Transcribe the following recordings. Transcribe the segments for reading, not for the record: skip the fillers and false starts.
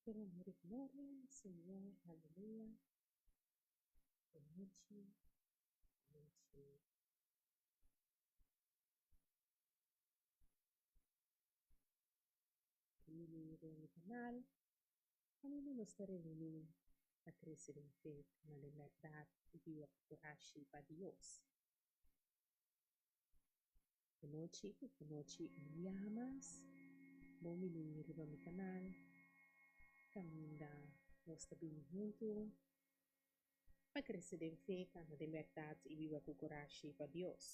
Tur honor i gloria na Señor, aleluya. Bon nochi, bon nochi. Bini riba mi kanal, kaminda nos ta reuní pa krese den fe, kana den bèrdat i biba ku kurashi pa Dios. Bon nochi, bon nochi un biaha mas. Bon bini riba mi kanal, kaminda nos ta bini huntu pa krese den fe, kana den bèrdat i biba ku kurashi pa Dios.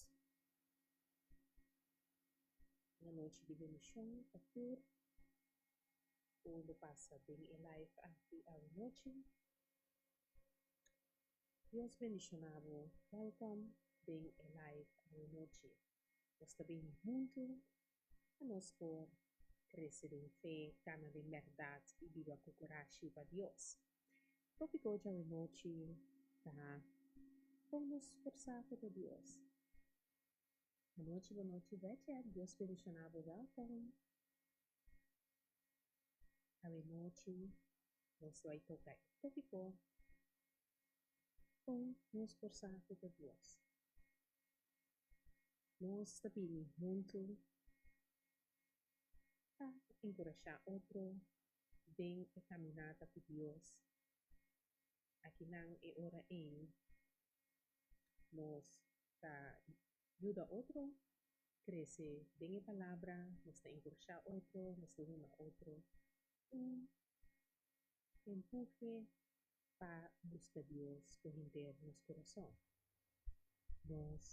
Un anochi di bendishon pa tur ku lo pasa den e live aki awe nochi. Dios bendiciona bo welcome den e live awe nochi nos ta bini huntu pa nos por crece den fe cana den berdad y biba cu curashi pa Dios topico djawe nochi ta con nos por sa cu ta Dios Bonochi bonochi Betjet Dios bendiciona bo welcome awe nochi nos lo ay toca e topico. Kon nos por sa ku ta Dios? Nos ta bini huntu pa enkurashá otro den e kaminata ku Dios. Akinan e ora ei nos ta yuda otro krese den e Palabra, nos ta enkurashá otro, nos ta duna otro un empuhe pa buska Dios ku henter nos kurason. Nos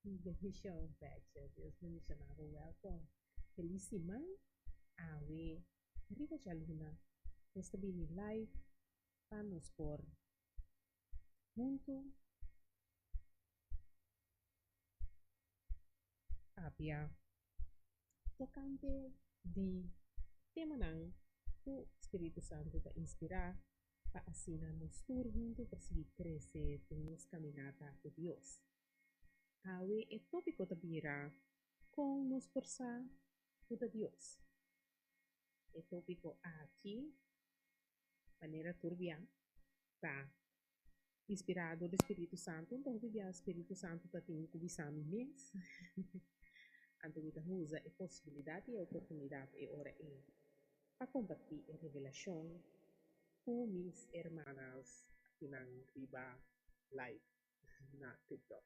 bendishon Betcha, Dios bendishona bo welkom. Felis siman, awe riba djaluna nos ta bini live pa nos por huntu papia tokante di temanan ku Spiritu Santu ta inspirá pa asina nos tur huntu por sigui krese den nos kaminata ku Dios. Awe e tópiko ta bira Kon nos por sa ku ta Dios? E tópiko aki, manera tur bia, ta Inspirá dor di Spiritu Santu, un ta hopi bia Spiritu Santu ta tin ku bisa mi mes. Anto mi ta usa e posibilidat i e oportunidat e ora ei pa kompartí e revelashon ku mis hermanas akinan riba live na TikTok.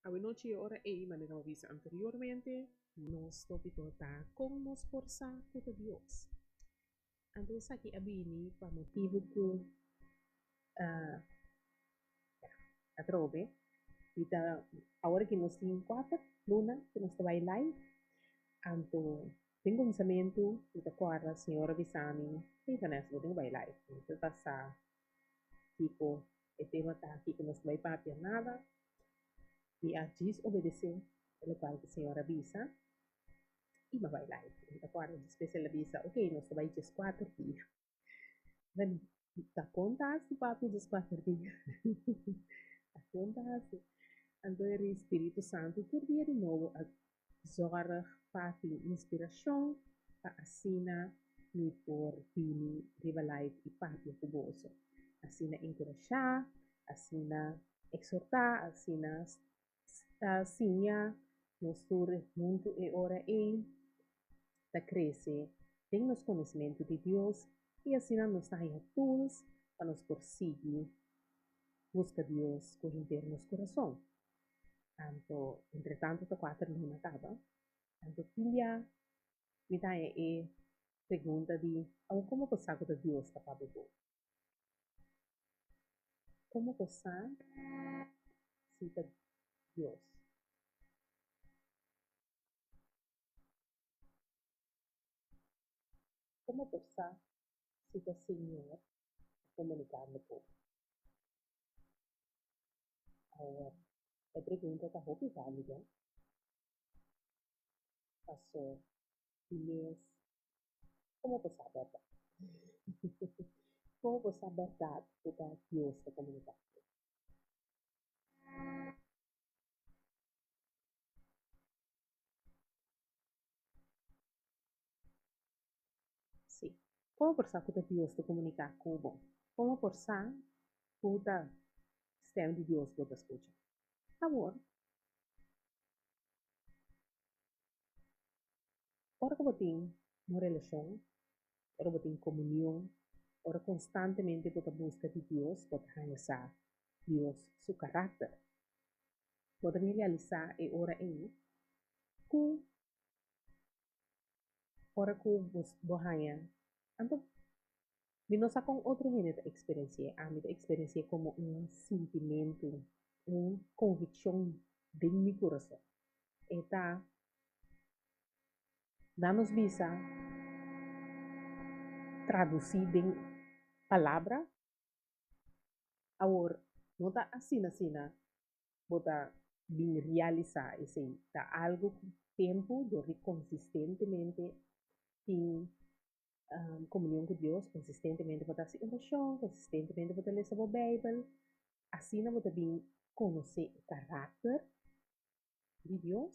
Awenochi e ora ei, manera mi a bisa anteriormente, nos tópiko ta Kon nos por sa ku ta Dios? Anto esaki a bini pa motibu ku atrobe mi ta awor aki nos tin kuater luna ku nos ta bai live anto den kuminsamentu mi ta kòrda señor a bisa mi hey Vanessa bo tin ku bai live mi ta sa kiko e tema ta kiko nos ta bai papia nada mi a djis obedesé e lokual ku señor a bisa. I m'a bai live. Mi ta kòrda despues el a bisa, ok, nos ta bai djeskuater dia. Wen, ta kon ta hasi papia djeskuater dia? Ta kon ta hasi? Anto e ri Spiritu Santu tur dia di nobo a zòrg pa tin inspirashon pa asina mi por bini riba live i papia ku boso. Asina enkurashá, asina eksortá, asina Ta siña nos tur huntu e ora ei ta krese den nos konosementu di Dios i asina nos ta haña tools pa nos por sigui buska Dios ku henter nos kurason. Anto, entretantu ta kuater luna kaba, anto tin bia mi ta haña e pregunta di, Awor komo bo sa ku ta Dios ta papia bo? Komo bo sa si ta Dios? Komo bo sa si ta Señor ta komunikando ku bo? Awor, e pregunta ta hopi válido, paso di mes Komo bo sa bèrdat? Komo bo sa bèrdat ku ta Dios ta komuniká ku bo? Kon bo por sa ku ta Dios ta komuniká ku bo? Kon bo por sa ku ta stèm di Dios bo ta skucha? Awor, ora ku bo tin un relashon, ora bo tin komunion, ora konstantemente bo ta buska di Dios, bo ta haña sa Dios su karakter. Bo ta bin realisá e ora ei ku Ora ku bo haña, anto mi no sa kon otro hende ta eksperensi'é, ami ta eksperensi'é komo un sintimentu, un konvikshon den mi kurason. E ta da nos bisa tradusí den palabra. Awor, no ta asina asina bo ta bin realisá esei. Ta algu ku tempu dor di konsistentemente tin komunion ku Dios, konsistentemente bo ta hasi orashon, konsistentemente bo ta lesa bo Beibel, asina bo ta bin konosé e karakter di Dios,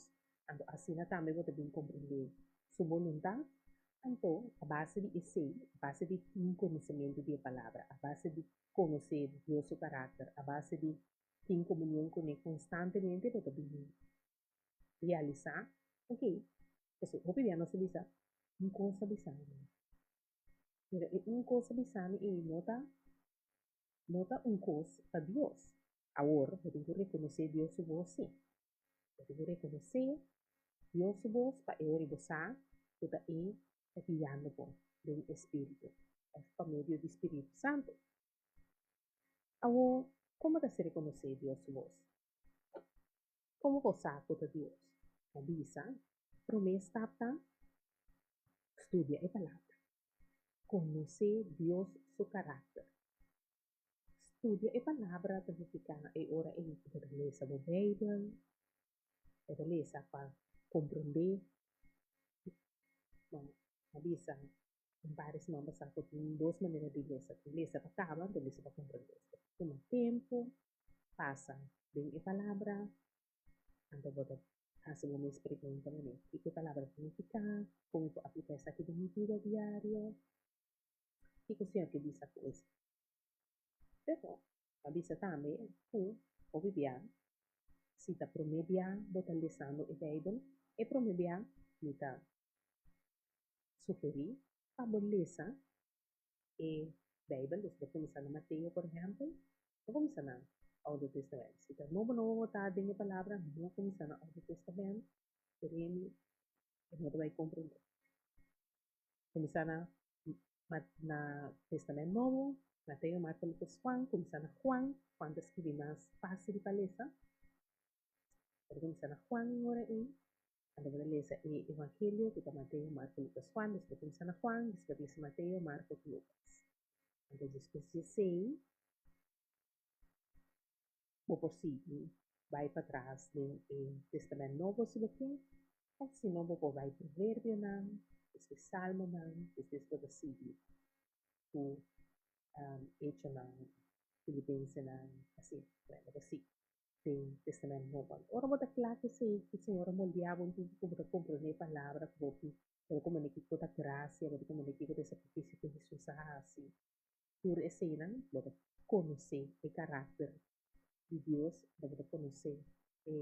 anto asina tambe bo ta bin komprendé su boluntat. Anto a base di esei, a base di tin konosementu di e Palabra, a base di konosé Dios su karakter, a base di tin komunion kuné konstantemente bo ta bin realisá, ok, pasobra hopi bia nos ta bisa, un kos a bisa mi, pero e un kos a bisa mi ei no ta no ta un kos pa Dios. Awor bo tin ku rekonosé Dios su bos sí. Bo tin ku rekonosé Dios su bos pa e ora bo sa ku ta e ta guiando bo den e spiritu òf pa medio di spiritu santu. Awor, komo ta ser rekonosé Dios su bos? Komo bo sa ku ta Dios? Ta bisa, Promé stap ta studia e Palabra. Konosé Dios su karakter. Studia e Palabra ta nifiká e ora ei ku bo ta lesa bo Beibel, bo ta lesa pa komprondé. Bon, a bisa Un par di siman pasá ku tin dos manera di lesa, tin lesa pa kaba anto lesa pa komprendé. Ta tuma tempu pasa den e palabra, anto bo ta hasi bo mes pregunta manera kiko e palabra ta nifiká, kon mi por apliká esaki den mi bida diario, kiko Señor ke bisa ku esaki. Pero a bisa tambe ku hopi bia si ta promé bia bo ta lesando e Beibel, e promé bia mi ta sugerí pa bo lesa e Beibel, dus bo kuminsá na Mateo por ehèmpel, no kuminsá na Oudo Tèstamènt. Si ta nobo nobo bo ta den e palabra, no kuminsá na Oudo Tèstamènt, Remi e no ta bai komprendé. Kuminsá na na Tèstamènt Nobo, Mateo, Marko, Lukas, Juan, kuminsá na Juan, Juan ta skibí mas fásil pa lesa. Bo ta kuminsá na Juan ora ei. Anto bo ta lesa e Evangelio ku ta Mateo, Marko, Lukas, Juan. Despues kuminsá na Juan, despues lesa Mateo, Marko ku Lukas. Anto despues di esei bo por sigui bai patras den e Tèstamènt Nobo si bo ke, òf si no bo por bai Proverbionan, despues Salmonan, despues bo ta sigui ku Echonan, Filipensenan, asina. Bueno, bo sigui. Den Testament Nobo. Ora bo ta kla ku esei, ku Señor a moldeá bo un tiki ku bo ta komprendé e Palabra, ku bo bo ta komprendé kiko ta grasia, bo ta komprendé kiko ta e sakrifisio ku Hesus a hasi, tur eseinan bo ta konosé e karakter di Dios, bo ta konosé e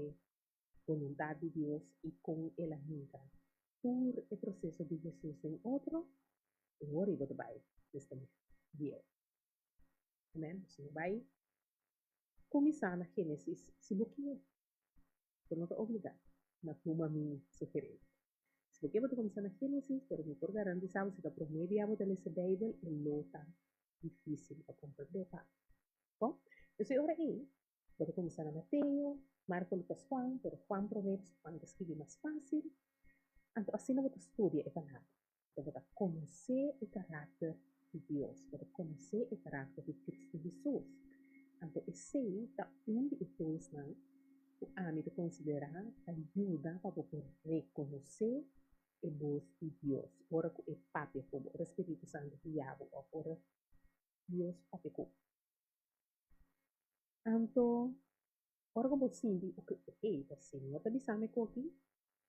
boluntat di Dios i kon el a hinka tur e proseso di Hesus den otro, e ora ei bo ta bai Testament Bieu. Amen. Nos no bai Kuminsá na Génesis si bo kier. Bo no ta obligá na tuma mi sugerensia. Si bo kier bo ta kuminsá na Génesis, pero mi por garantisá bo si ta promé bia bo ta lesa Beibel e lo ta difísil pa komprendé pa bo. Entonces e ora ei bo ta kuminsá na Mateo, Marko, Lukas, Juan, pero Juan promé pasobra Juan ta skibi mas fásil. Anto asina bo ta studia e Palabra. Bo ta konosé e karakter di Dios, bo ta konosé e karakter di Kristu Hesus. Anto esei ta un di e toolsnan ku ami ta konsiderá ta yuda pa bo por rekonosé e bos di Dios ora ku e papia ku bo, ora Spiritu Santu guia bo òf ora Dios papia ku bo. Anto ora ku bo sinti ku e ta Señor ta bisa mi koki,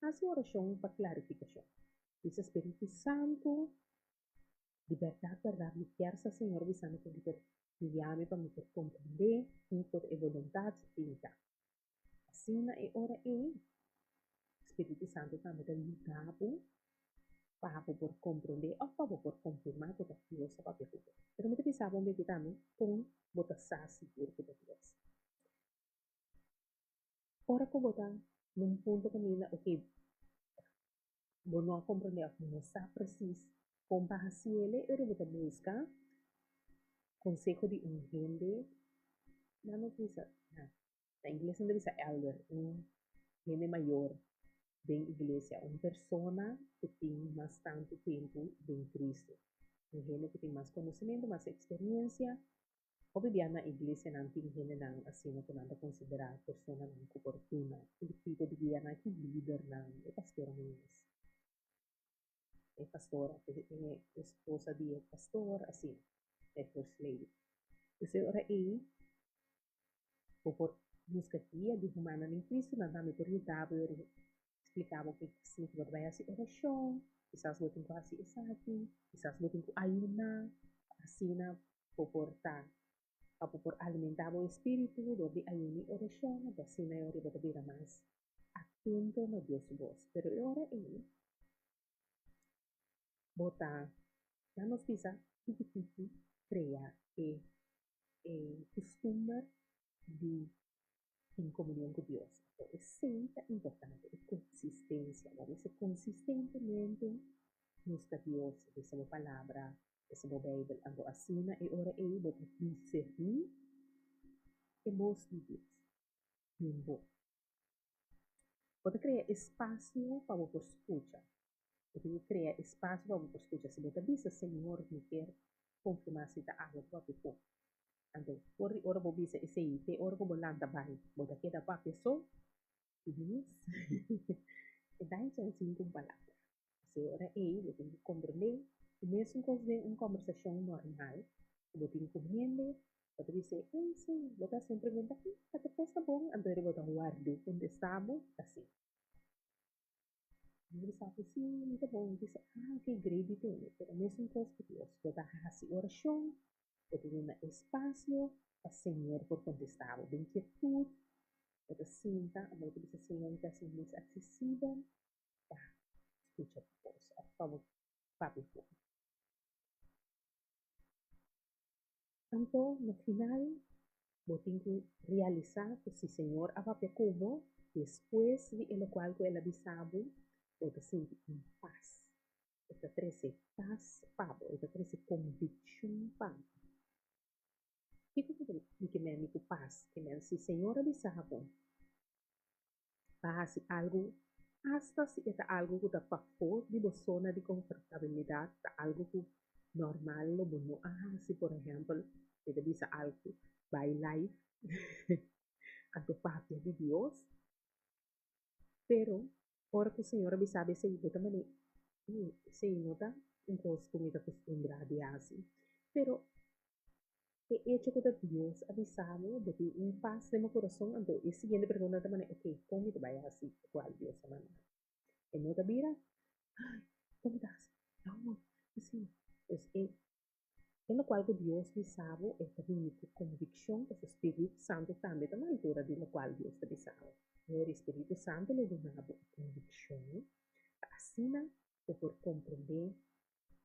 hasi orashon pa klarifikashon. Bisa Spiritu Santu. Di bèrdat bèrdat mi kier sa Señor bisa mi kon ki por guia mi pa mi por komprendé kiko ta e boluntat di mi ta. Asina e ora ei Spiritu Santu tambe ta yuda bo pa bo por komprendé òf pa bo por konfirmá ku ta Dios ta papia ku bo. Pero mi ta bisa bo un beki tambe kon bo ta sa sigur ku ta Dios. Ora ku bo ta na un punto kaminda oke bo no a komprendé òf bo no sa presis kon pa hasi el, e ora bo ta buska konseho di un hende, nan nos bisa, na ingles nan ta bisa elder, un hende mayor den iglesia, un persona ku tin mas tantu tempu den Kristu, un hende ku tin mas konosementu, mas eksperensia. Hopi bia na iglesianan tin hendenan asina ku nan ta konsiderá personanan ku por duna tur tipo di guianan aki, lidernan, e pastornan mes, e pastor òf e esposa di e pastor, asina, e first lady. Pues e ora ei bo por buska guia di humannan den Cristo, nan tambe por yuda bo i splika bo ke si bo ta bai hasi orashon, kisas bo tin ku hasi esaki, kisas bo tin ku ayuná, asina bo por ta pa bo por alimentá bo espíritu dor di ayuno i orashon, anto asina e ora bo ta bira mas atento na Dios su bos. Pero e ora ei bo ta, nan nos bisa, tiki tiki krea e e kustumber di tin komunion ku Dios. Anto esei ta importante, e konsistensia. Bo mester konsistentemente buska Dios, lesa bo Palabra, lesa bo Beibel. Anto asina e ora ei bo ta diserní e bos di Dios den bo. Bo ta krea espasio pa bo por skucha. Bo tin ku krea espasio pa bo por skucha. Si bo ta bisa, Señor, mi kier konfirmá si ta abo papia ku. Anto, for di ora bo bisa esei te ora ku bo lanta bai, bo ta keda papia so ku Dios. E da e chèns sin ku un palabra. P'esei ora ei bo tin ku komprendé ku mesun kos den un kòmbersashon normal ku bo tin ku hende, bo ta bis'é, Ey, sí, bo ta hasi un pregunta, ta te kos ta bon? Anto bo ta ward'é kontestá bo asina. Mi sa ku si mi ta bon, mi bisa, ah, ok, great di tende, pero mesun kos ku Dios, bo ta hasi orashon, bo ta duna espasio pa Señor por kontestá bo. Den kietud, bo ta sinta, bo ta bisa, Señor, mi ta hasi mi mes aksesibel pa skucha bo bos òf pa bo papia ku mi. Anto, na final, bo tin ku realisá ku si Señor a papia ku bo, despues di e lokual ku El a bisa bo, bo ta sinti un pas. E ta trese pas pa bo, e ta trese konvikshon pa bo. Kiko ku mi ke mende ku pas? Ke mende si Señor a bisa bo pa hasi algu, asta si e ta algu ku ta pafó di bo zona di konfortabilidat, ta algu ku normal lo bo no a hasi, por ehèmpel, mi ta bisa algu bai live anto papia di Dios, pero ora ku Señor a bisa bo esei bo ta manera esei no ta un kos ku mi ta kustumbrá di hasi, pero E echo ku ta Dios a bisa bo, bo tin un pas den bo kurason, anto e siguiente pregunta ta manera, ok, kon mi ta bai hasi lokual Dios a manda mi? E no ta bira, ay, kon mi ta hasi? No, asina. Pues e e lokual ku Dios bisa bo, e ta bini ku konvikshon, pasobra Spiritu Santu tambe ta na altura di lokual Dios ta bisa bo. Awor e Spiritu Santu lo duna bo e konvikshon pa asina bo por komprendé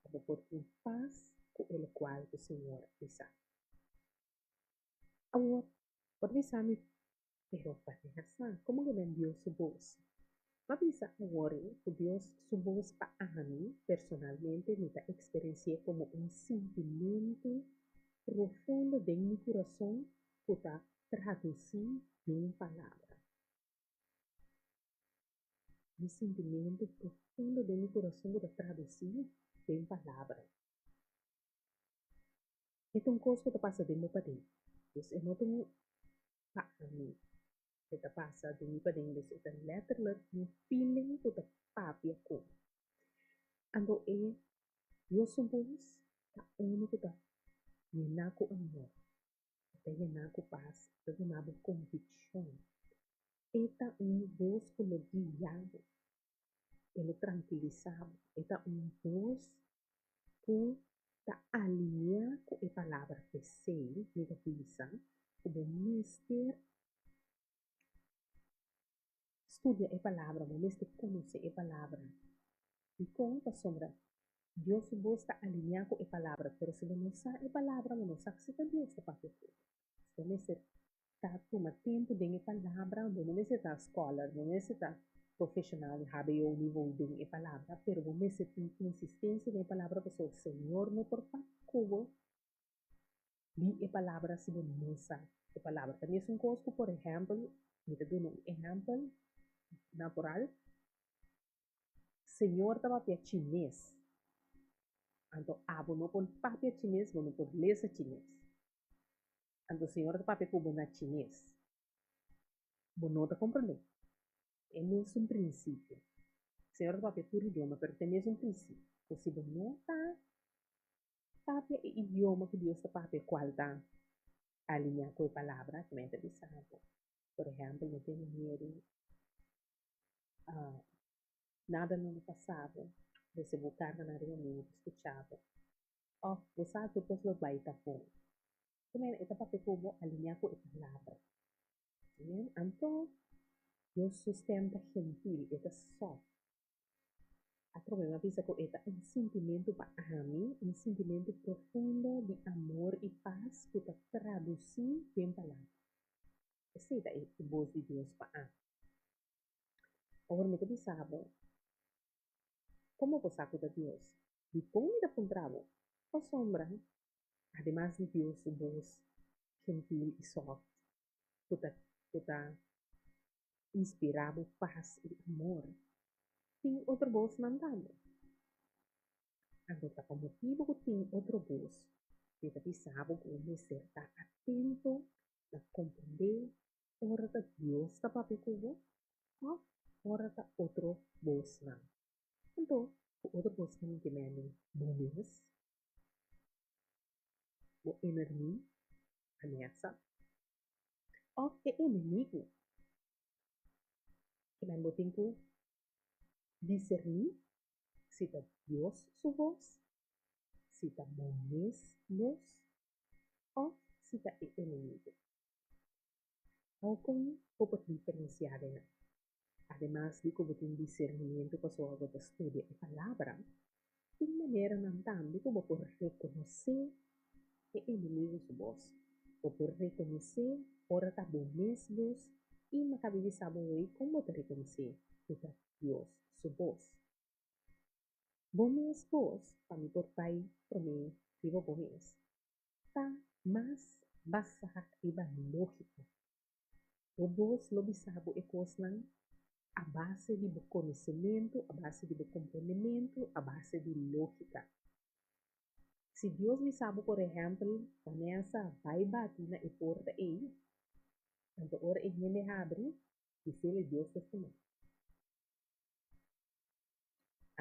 pa bo por tin pas ku e lokual ku Señor a bisa. Awor, bo ta bisa mi, Pero Vanessa, komo ke men Dios su bos? M'a bisa awor ku Dios su bos pa ami personalmente mi ta eksperensi'é komo un sintimentu profundo den mi kurason ku ta tradusí den palabra. Un sintimentu profundo den mi kurason ku ta tradusí den palabra. E ta un kos ku ta pasa den bo paden. Dus e no ta un pa ami. E ta pasa den mi paden. Dus e ta lèterlik un feeling ku ta papia ku mi. Anto e Dios su bos ta unu ku ta yená ku amor. E ta yená ku pas. E ta duna bo konvikshon. E ta un bos ku lo guia bo, e lo trankilisá bo. E ta un bos ku. ta alineá ku e palabra. P'esei mi ta bisa ku bo mester studia e palabra, bo mester konosé e palabra. Dikon? Pasobra Dios su bos ta alineá ku e palabra, pero si bo no sa e palabra, bo no sa si ta Dios ta papia ku bo. Bo mester ta tuma tempu den e palabra, bo no mester ta scholar, bo no mester ta profesional di hbo nivo den e palabra, pero bo mester tin consistencia den e palabra pasobra Señor no por papia cu bo di e palabra si bo no sa e palabra. Ta mesun cos cu por ehempel, mi ta duna un ehempel natural, Señor ta papia chines, anto abo no por papia chines, bo no por lesa chines. Anto Señor ta papia ku bo na chines. Bo no ta komprondé. E mesun prinsipio. Señor ta papia tur idioma, pero ta e mesun prinsipio. Ku si bo no ta papia e idioma ku Dios ta papia, kual ta alineá ku e palabra, ku mi a ta bisa bo. Por ehèmpel, no tene miedu, nada no lo pasa bo, desde bo karganan riba mi, mi ta skucha bo. Òf bo sa tur kos lo bai ta bon. Amen. E ta papia ku bo alineá ku e palabra. Amen. Anto, Dios su stèm ta gentil, e ta sòft. Atrobe mi a bisa ku e ta un sintimentu pa ami, un sintimentu profundo di amor i pas ku ta tradusí den palabra. Esei ta e bos di Dios pa ami. Awor mi ta bisa bo, komo bo sa ku ta Dios? Dikon mi ta puntra bo? Pasobra Ademas di Dios su bos gentil i sòft ku ta ku ta inspirá bo pas i amor, tin otro bosnan tambe. Anto ta pa motibu ku tin otro bos, mi ta bisa bo ku bo mester ta atento na komprendé ora ta Dios ta papia ku bo òf ora ta otro bosnan. Anto, ku otro bosnan mi ke mende bo mes? Bo enermi, amenasa, òf e enemigu. Kimen bo tin ku diserní si ta Dios su bos, si ta bo mes bos òf si ta e enemigu. How kon bo por diferensiá den nan? Ademas di ku bo tin disernimentu pasobra bo ta studia e Palabra, tin maneranan tambe ku bo por rekonosé e enemigu su bos. Bo por rekonosé ora ta bo mes bos i makabi bisa bo hoy kon bo ta rekonosé ku ta Dios su bos. Bo mes bos, pa mi por bai promé riba bo mes, ta mas basá riba lógika. Bo bos lo bisa bo e kosnan a base di bo konosementu, a base di bo komprendementu, a base di lógika. Si Dios bisa bo, por ehèmpel, Vanessa, bai bati na e porta ei, anto ora e hende habri, bis'el Dios ta stima.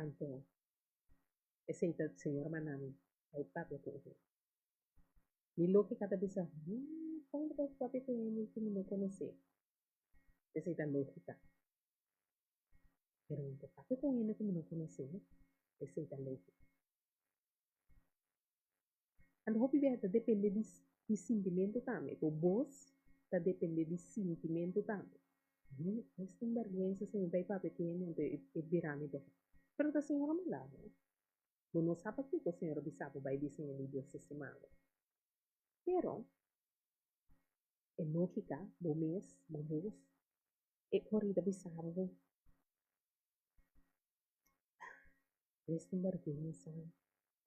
Anto, esei ta Señor manda mi bai papia ku e hende. Mi lógika ta bisa, Hmm, kon bo ta papia ku hende ku mi no konosé? Esei ta lógika. Pero mi ta papia ku hende ku mi no konosé, esei ta lógika. Anto hopi biaha ta depende di di sintimentu tambe. Bo bos ta depende di sintimentu tambe. Mi es un bèrgwensa si mi bai papia ku hende anto e bira mi bèk. Pero ta Señor a manda bo. Bo no sa pakiko Señor a bisa bo bai bisa hende Dios ta stima bo. Pero e lógika, bo mes, bo bos, e ora i ta bisa bo. Es un bèrgwensa.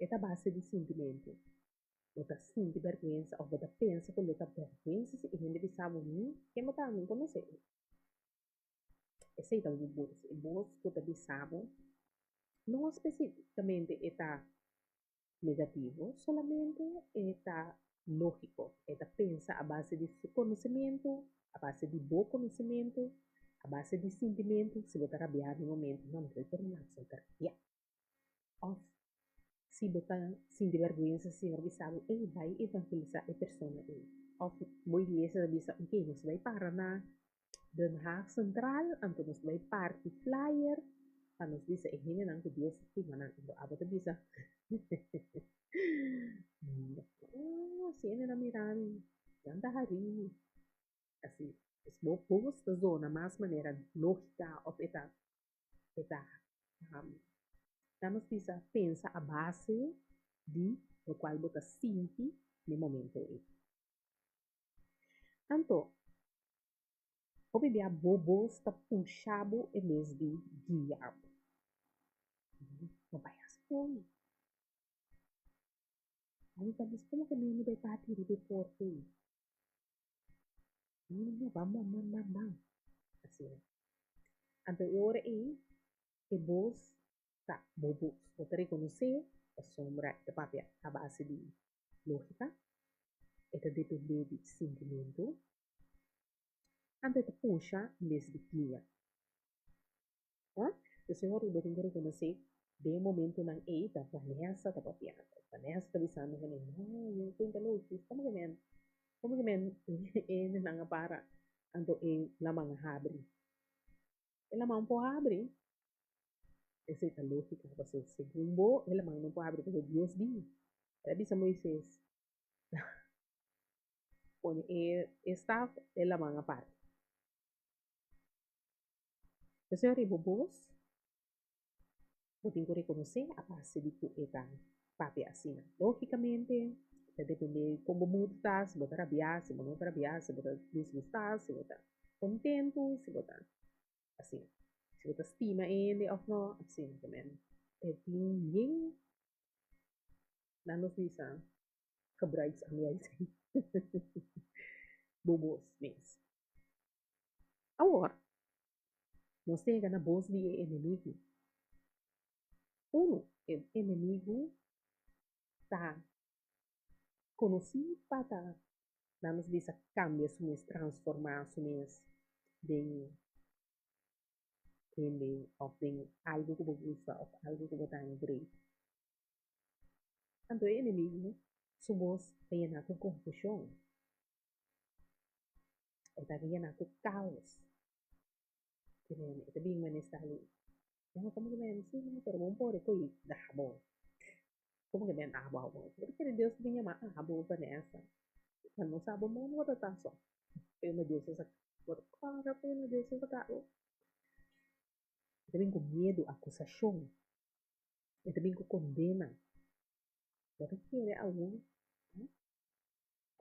E ta base di sintimentu. Bo ta sinti bèrgwensa òf bo ta pensa ku lo ta bèrgwensa si e hende bisa bo, Mi, ken bo ta? Mi no konosé bo. Esei ta bo bos, e bos ku ta bisa bo no spesifikamente e ta negativo, solamente e ta lógiko, e ta pensa a base di su konosementu, a base di bo konosementu, a base di sintimentu, si bo ta rabiá den momento, no, mi ta bai relaks, mi ta rabiá. Òf si bo ta sinti bèrgwensa, Señor bisa bo, ey, bai evangelisá e persona ei. Òf bo iglesia ta bisa, oké, nos bai para na Den Haag Centraal, anto nos bai parti flyer pa nos bisa e hendenan ku Dios ta stima nan. Anto abo ta bisa, No, si hende ta mira mi, nan ta hari mi. Asina. Pues bo bos ta zona mas manera lógika òf e ta e ta nan nos bisa pensa a base di lokual bo ta sinti n'e momento ei. Anto, hopi bia bo bos ta pusha bo en bes di guia bo. No bai hasi koe. Bo ta bisa komo ke mi bai parti riba e porta ei? No, no, no, ban, ban, ban, ban, ban. Asina. Anto e ora ei e bos ta bo bos. Bo ta rekonosé pasobra e ta papia a base di lógika, e ta dependé di sintimentu, anto e ta pusha en bes di guia. Entonces e ora bo tin ku rekonosé den e momentunan ei ta Vanessa ta papiando. Vanessa ta bisando ku no, yo kuenta lochi, komo ke men, komo ke men e hendenan a para anto e laman a habri. E laman por habri? Esei ta lógika, pasobra segun bo e laman no por habri pasobra Dios di. El a bisa Moises, pone e staf e laman apart. Esei riba bos, bo tin ku rekonosé a base di ku e ta papia asina. Lógikamente, ta dependé kon bo mood ta, si bo ta rabiá, si bo no ta rabiá, si bo ta disgustá, si bo ta kontentu, si bo ta asina. Si bo ta stima e hende òf no, asina tambe. E tin yen nan nos bisa gebruiksaanwijzing bo bos mes. Awor, nos ta yega na bos di e enemigu. Unu, e enemigu ta konosí pa ta, nan nos bisa, kambia su mes, transformá su mes den hende òf den algu ku bo gusta òf algu ku bo ta haña great. Anto e enemigu su bos ta yená ku konfushon. E ta yena ku kaos. Ke men e ta bin manera li, No, komo ke men si no, pero bo no por ko'i abo. Komo ke men abo abo? Bo ta kere Dios ta bin yama abo Vanessa? Pa no sa bo modo bo ta ta so. Pena Dios a saka bo. Ta kòrda pena Dios a saka bo. E ta bin ku miedu, akusashon. E ta bin ku kondena. Bo ta kere awor.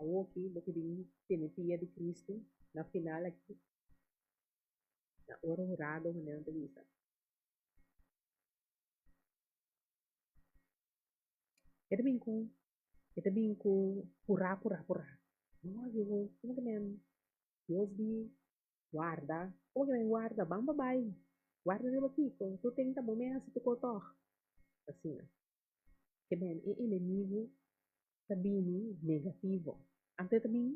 Awoki bo ke bin tene pia di Cristo na final aki, na ora hurado manera nan ta bisa. E ta bin ku, e ta bin ku purá purá purá. No yo, komo ke men Dios di warda, komo ke men warda, ban pa bai, warda riba kiko, tur ten ta bo mes hasi tur kos tòg. Asina. Ke men e enemigu ta bini negativo. Anto e ta bin,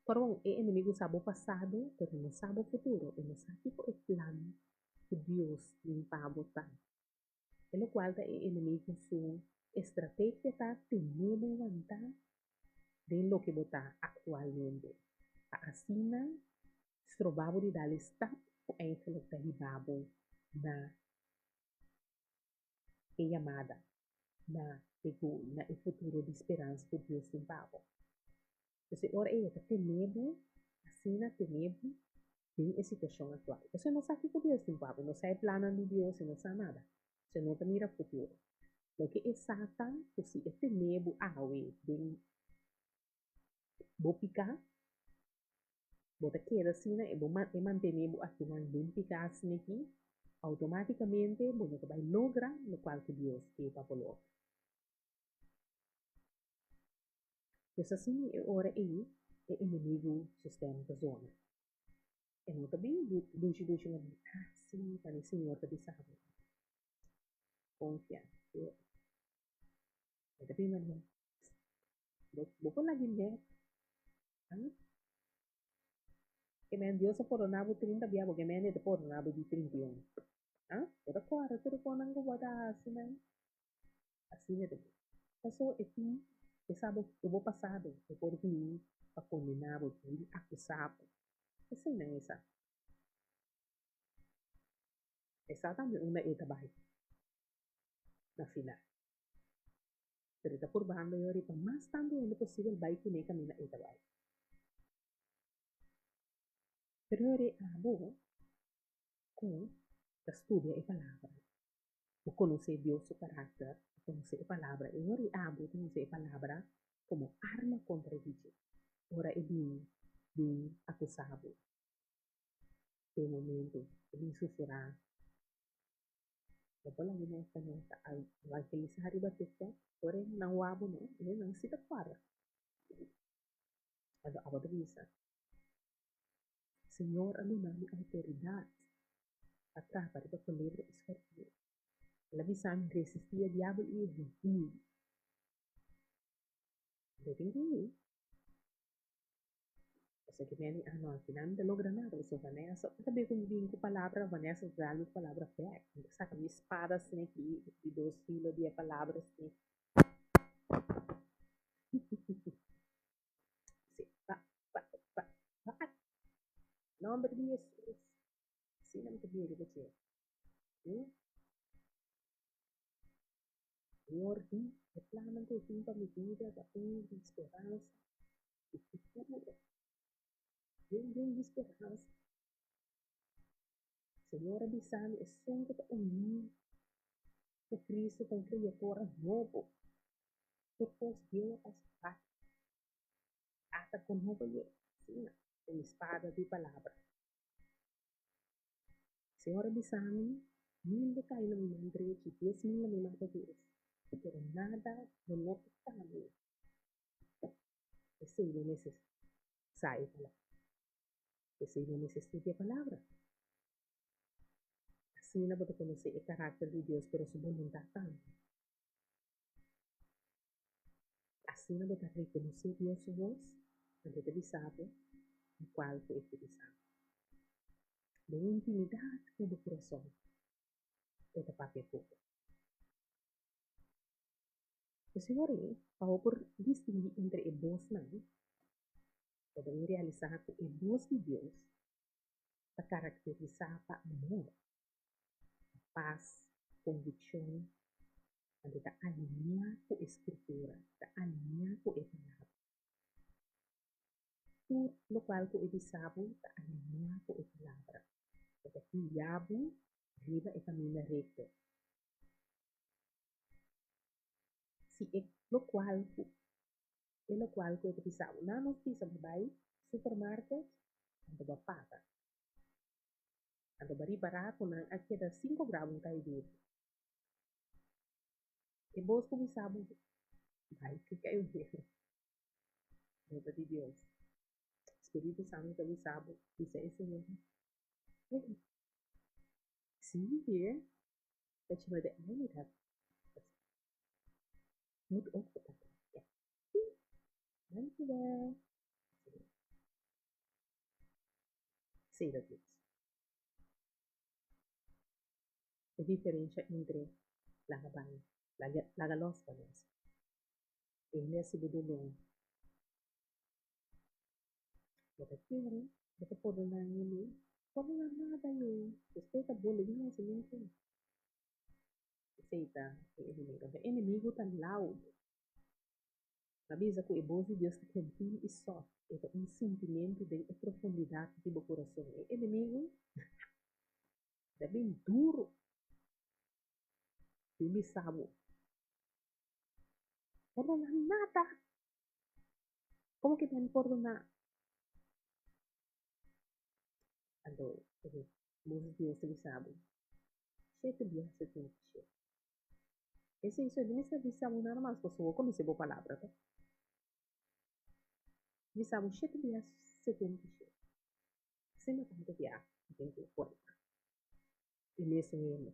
perdon, e enemigu sa bo pasado, pero no sa bo futuro. E no sa kiko e plan ku Dios tin pa bo ta. E lokual ta e enemigu su estrategia ta tene bo wantá den loke bo ta aktualmente, pa asina stroba bo di dal e stap ku eigenlik ta hiba bo na e yamada na e goal, na e futuro di speransa ku Dios tin pa bo. Entonces e ora ei e ta tene bo asina, tene bo den e situashon aktual. Pasobra e no sa kiko Dios tin pa bo, e no sa e plannan di Dios, e no sa nada. E no ta mira futuro. Loke e sa ta ku si e tene bo awe den bo piká, bo ta keda asina e bo e mantene bo akinan den piká asina aki, outomátikamente bo no ta bai logra lokual ku Dios ke pa bo logra. Pues asina e ora ei e enemigu su stèm ta zona. E no ta bin dushi dushi manera, ah si, paní Señor ta bisa bo. Konfia. E ta bin manera, Bo por lag'i mek. Ke men Dios a pordoná bo trinta bia, bo ke men e ta pordoná bo di 31. Bo ta kòrda tur e kosnan ku bo ta hasi nan? Asina ta bin. Paso e tin e sa bo bo pasado, e por bini pa kondená bo, e por bini akusá bo. Eseinan e sa. E sa tambe unda e ta bai na final. Pero e ta purbando e ora pa mas tantu hende posibel bai kuné kaminda e ta bai. Pero e ora abo ku ta studia e Palabra, bo konosé Dios su karakter, bo konosé e Palabra, e ora abo ta usa e Palabra komo arma kontra di dje ora e bin bin akusá bo. Den momento e bin susurá. Bo por laga nos ta nos ta evangelisá riba TikTok, ora e nan wak bo no, e nan si ta kòrda. Anto abo ta bisa, Señor a duna mi outoridat pa trapa riba kolebra i skorpion. El a bisa mi resistí e diabel i e lo hui. Anto e tin ku hui. Pasobra ki meni a no al final mi ta logra nada pasobra Vanessa ora bin ku bin ku palabra Vanessa ta dal mi palabra bek mi ta saka mi spada asina aki di dos filo di e palabra asina si pa pa pa pa nomber di Jesus asina mi ta bin riba dje. Señor di, e plannan ku e tin pa mi bida ta un di speransa i futuro. Bien bien di speransa. Señor a bisa mi esun ku ta uní ku Cristo ta un kriatura nobo. Tur kos bieu a pasa bai. Ata ku nobo yega asina ku mi spada di palabra. Señor a bisa mi, Mil lo kai na mi man drechi, 10,000 na mi man robes, pero nada lo no toka mi. P'esei bo mester sa e palabra. P'esei bo mester studia e palabra. Asina bo ta konosé e karakter di Dios, pero su boluntat tambe. Asina bo ta rekonosé Dios su bos, anto e ta bisa bo lokual ku e ke bisa bo. Den intimidat ku bo kurason, e ta papia ku bo. P'esei ora ei, pa bo por distinguí entre e bosnan, bo ta bin realisá ku e bos di Dios ta karakterisá pa amor, pa pas, konvikshon, anto ta alineá ku e Skritura, ta alineá ku e Palabra. Tur lokual ku e bisa bo ta alineá ku e Palabra. E ta guia bo riba e kaminda rekto. Si e lokual ku e lokual ku e ta bisa bo, nan nos bisa bo bai supermarket, anto bo a paga. Anto bo a ripará ku nan a keda sin kobra bo un kai duru. E bos ku bisa bo bai ku kai duru no ta di Dios. Spiritu Santu ta bisa bo, bisa e Señor, Hey, see you here dat je me de ei niet hebt Moet ook betaald worden. Ja. Dankjewel. Say dat Dios. E diferencia entre laga bai, laga, laga los pa nos. Hende a sibi dolor. Bo ta kere, bo ta pordoná hende, pordoná nada yu. Despues ta bolbe bin hasi mesun. Esei ta e enemigo. E enemigo ta loud. Ta bisa ku e bos di Dios ta gentil i soft. E ta un sintimentu den e profundidat di bo kurason. E enemigo ta bin duru. Bin bisa bo, Pordoná nada. Komo ki ta pordoná? Anto e bos di Dios ta bisa bo, Shete bia 77. Esei so e no mester bisa bo nada mas, pasobra bo konosé bo palabra to. Bisa bo shete bia 77. Asina tantu bia bo tin ku pordoná e mesun hende.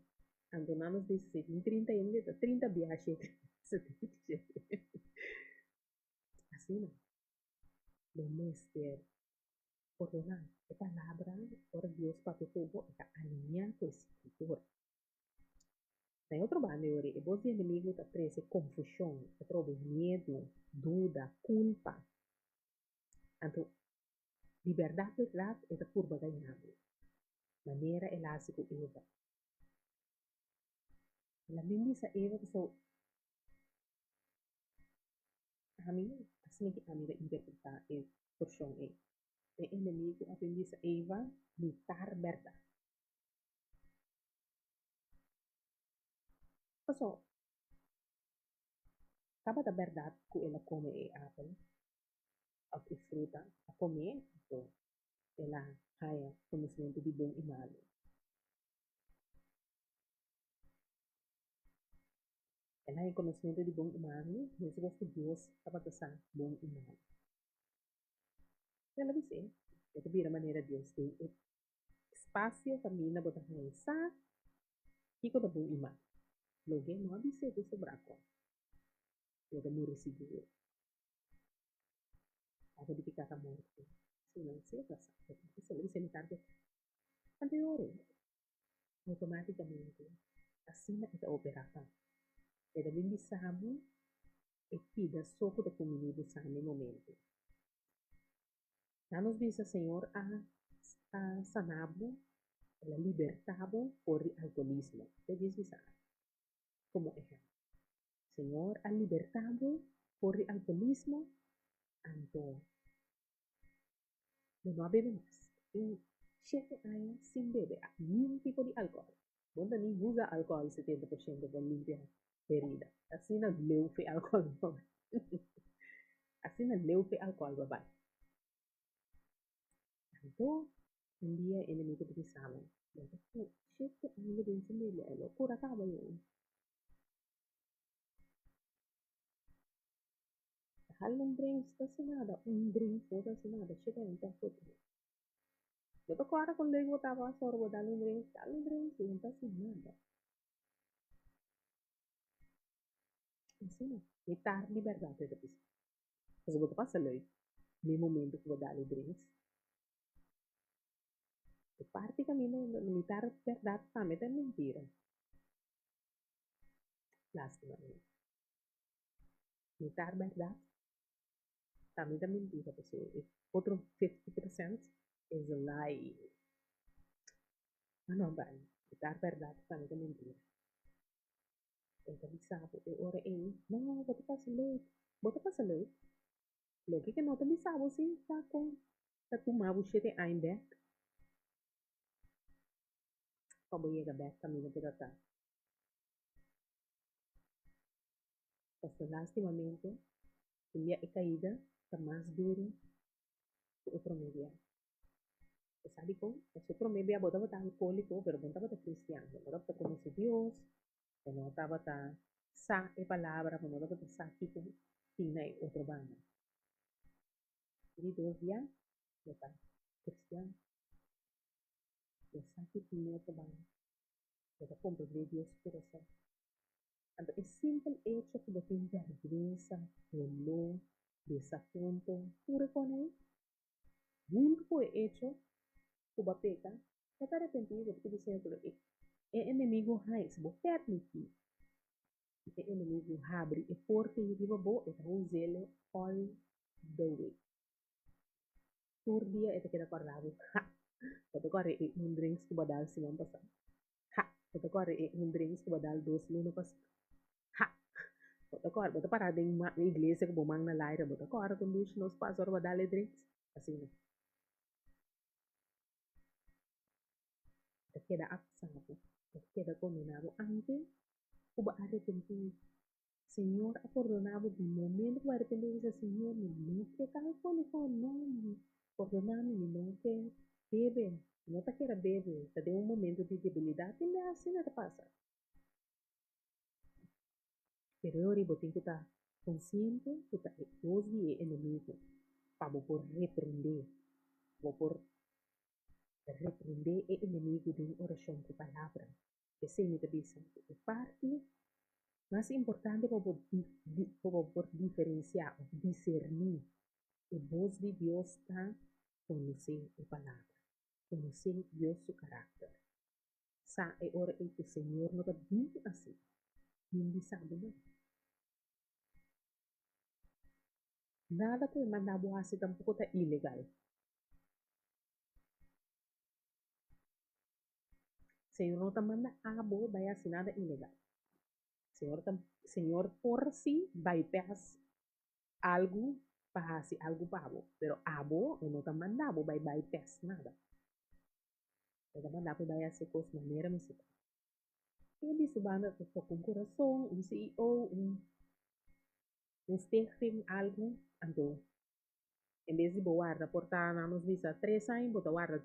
Anto nan nos bisa si tin 30 hende ta 30 bia shete 77. Asina bo mester pordoná. E palabra ora Dios papia ku bo e ta alineá ku e Skritura. Na e otro banda e ora e bos di enemigu ta trese konfushon, ta trobe miedu, duda, kulpa. Anto di bèrdat bèrdat e ta purba gaña bo, manera el a hasi ku Eva. El a bin bisa Eva pasobra. Ami, asina ki ami ta interpretá e porshon ei. E enemigu a bin bisa Eva mitar bèrdat. Paso, tabata bèrdat ku el a kome e apel òf e fruta, a kom'é, anto el a haña konosementu di bon i malu. El a haña konosementu di bon i malu, meskos ku Dios tabata sa bon i malu. El a bis'é, Bo ta bira manera Dios den e spasio kaminda bo ta haña sa kiko ta bon i mal. Loke no a bis'é ku sobrá kon, bo ta muri sigur. Pago di piká ta morto. Si nan si e ta sa, bo ta bis'é, el a bis'é mitar di Anto e ora ei, outomátikamente asina e ta operá tambe. E ta bin bisa bo e pida so ku ta kumbiní bo sa na e momento. Na nos bisa Señor a a sana bo, el a libertá bo for di alkolismo. Te djis bisa komo ehèmpel. Señor a libertá bo for di alkolismo, anto bo no a bebe mas. Tin shete aña sin bebe niun tipo di alkohòl. Bo no ta ni usa alkohòl 70% pa limpia herida. Asina leu fe alkohòl no bai. Asina leu fe alkohòl pa bai. Anto un dia e enemigo ta bisa bo, Bo ta ku shete aña bo den sin bebe, e lo kura kaba yo. Hal un drinks ta hasi nada, un drinks no ta hasi nada, shete aña tòg bo tin. Bo ta kòrda kon lei bo tabata ora bo dal un drinks? Dal un drinks i no ta hasi nada. Asina, mitar di bèrdat e ta bisa. Pasobra bo ta pasa leuk na e momento ku bo dal e drinks. E parti kaminda mitar bèrdat tambe ta mentira. Lastimamente. Mitar bèrdat tambe ta mentira pasobra e otro 50% is a lie. Ma no bai, mitar bèrdat tambe ta mentira. E ta bisa bo e ora ei, No, bo ta pasa leuk. Bo ta pasa leuk? Loke ke no ta bisa bo si ta kon ta tuma bo shete aña bèk pa bo yega bèk kaminda ku ta ta. Pasobra lastimamente un bia e kaida ta mas duru ku e promé bia. Bo sa dikon? Pasobra e promé bia bo tabata alkohóliko pero bo no tabata kristian, bo no tabata konosé Dios, bo no tabata sa e palabra, bo no tabata sa kiko tin na e otro banda. E di dos bia bo ta kristian, bo sa ki tin na e otro banda, bo ta komprendé Dios su kurason. Anto e simpel echo ku bo tin bèrgwensa, doló, desapunto, tur e kos ei, huntu ku e echo ku bo a peka, bo ta arepentí, bo ta pidi Señor perdon. E enemigu haña, si bo permití e enemigu habri e porta ei riba bo, e ta us'el all the way. Tur dia e ta keda kòrda bo, Ha! Bo ta kòrda e un drinks ku bo a dal siman pasá. Ha! Bo ta kòrda e un drinks ku bo a dal dos luna pasá. Ha! Bo ta kòrda, bo ta pará den iglesia ku bo man na laira, bo ta kòrda kon dushi nos pasa ora bo a dal e drinks? Asina. E ta keda akusá bo, e ta keda kondená bo anke ku bo a arepentí. Señor a pordoná bo di momento ku bo a arepentí bo bisa, Señor, mi no ke ta alkohóliko, no, pordoná mi, mi no ke bebe, mi no ta kere bebe, ta den un momento di debilidat, tin bes asina ta pasa. Pero e ora ei bo tin ku ta konsiente ku ta e bos di e enemigu pa bo por reprendé, bo por reprendé e enemigu den orashon ku palabra. P'esei mi ta bisa ku e parti mas importante pa bo pa bo por diferensiá òf diserní e bos di Dios ta konosé e Palabra, konosé Dios su karakter. Sa e ora ei ku Señor no ta bin asina, bin bisa bo no. Nada ku e manda bo hasi tampoko ta ilegal. Señor no ta manda abo bai hasi nada ilegal. Señor ta Señor por si bypass. Algu pa hasi algu pa bo, pero abo e no ta manda bo bai bai test nada. E ta manda bo bai hasi kos manera mester ta. E di su banda ta toka un kurason, un CEO, un un stichting, algu, anto en bes di bo warda por ta nan nos bisa tres aña, bo ta warda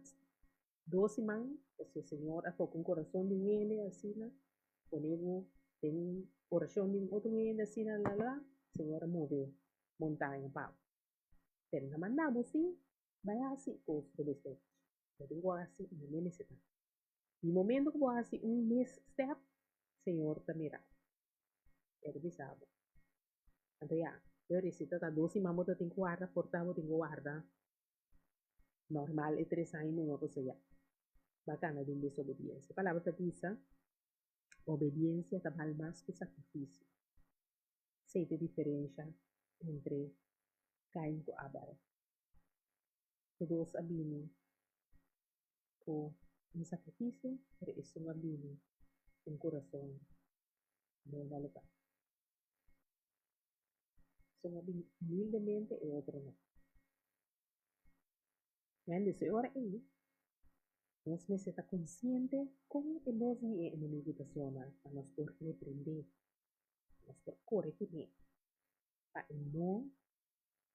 dos siman, pasobra Señor a toka un kurason di un hende asina, pone bo den orashon di un otro hende asina la la, Señor a move montaña pa bo. Pero nan manda bo si bai hasi kos bo mester haci. Bo tin ku hasi manera mester ta. Di momento ku bo hasi un misstep, Señor ta mira bo. E ta bisa bo. Anto ya, pero si ta ta dos siman bo ta tin ku warda, por ta bo tin ku warda normal e tres aña numa pasobra ya bo a kana den desobediencia. E palabra ta bisa, obediencia ta bal mas ku sakrifisio. Esei ta e diferensha entre Kain ku Abel. Tur dos a bini ku un sakrifisio, pero esun a bini ku un kurason no na lugá. Esun a bini humildemente, e otro no. Desde e ora ei, nos mester ta konsiente kon e bos di e enemigu ta sona pa nos por reprendé, pa nos por kore kuné, pa e no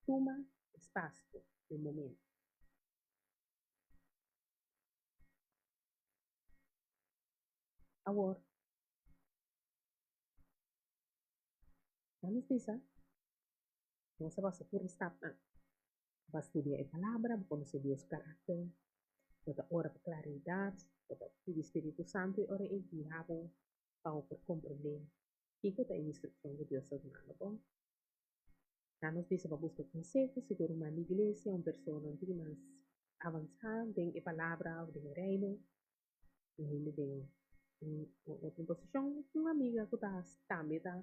tuma espasio den bo mente. Awor, nan nos bisa, nos a pasa tur e stapnan. Bo a studia e Palabra, bo konosé Dios su karakter, bo ta ora pa klaridat, bo ta pidi Spiritu Santu e ora ei guia bo pa bo por komprendé kiko ta e instrukshon ku Dios ta dunando bo. Nan nos bisa pa buska konseho sigur un man di iglesia, un persona un tiki mas avansá den e Palabra òf den e Reino, un hende den un otro posishon, un amiga ku ta tambe ta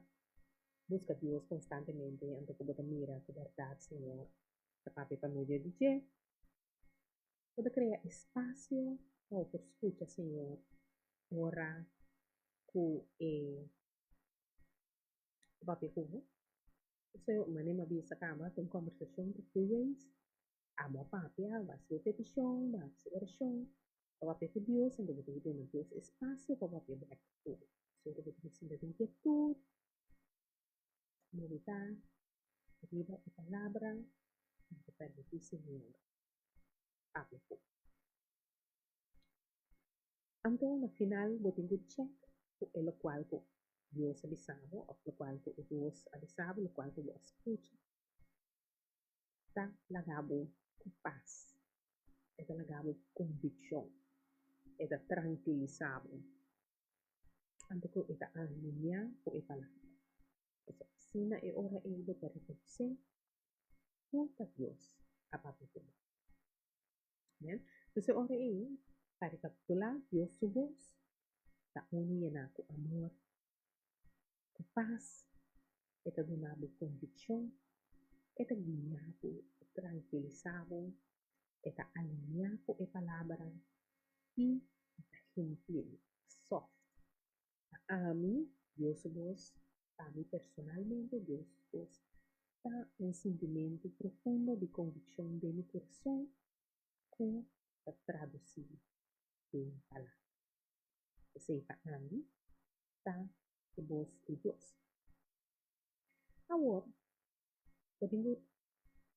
buska Dios konstantemente anto ku bo ta mira ku bèrdat Señor ta papia pa medio di dje. Bo ta krea espasio pa bo por skucha Señor ora ku e ta papia ku bo. Esei manera mi a bisa kaba ta un kòmbersashon ta two ways. Abo a papia, bo a hasi bo petishon, bo a hasi orashon, bo a papia ku Dios, anto bo tin ku duna Dios espasio pa papia bèk ku bo. Sora bo tin ku sinta den kietud, meditá riba e palabra i ta permití Señor papia ku bo. Anto na final bo tin ku chèk ku e lokual ku Dios a bisa bo òf lokual ku e bos a bisa bo, lokual ku bo a skucha ta laga bo ku pas, e ta laga bo ku konvikshon, e ta trankilisá bo. Anto ku e ta alineá ku e palabra. Pasobra asina e ora ei bo ta rekonosé ku ta Dios a papia ku bo. Amen. Entonces e ora ei, pa rekapitulá, Dios su bos ta unu yená ku amor, ku pas, e ta duna bo konvikshon, e ta guia bo, e trankilisá bo, e ta alineá ku e palabra i e ta gentil, soft. Pa ami, Dios su bos, pa mi personalmente, Dios su bos ta un sintimentu profundo di konvikshon den mi kurason ku ta tradusí den palabra. Esei pa ami ta e bos di Dios. Awor, bo tin ku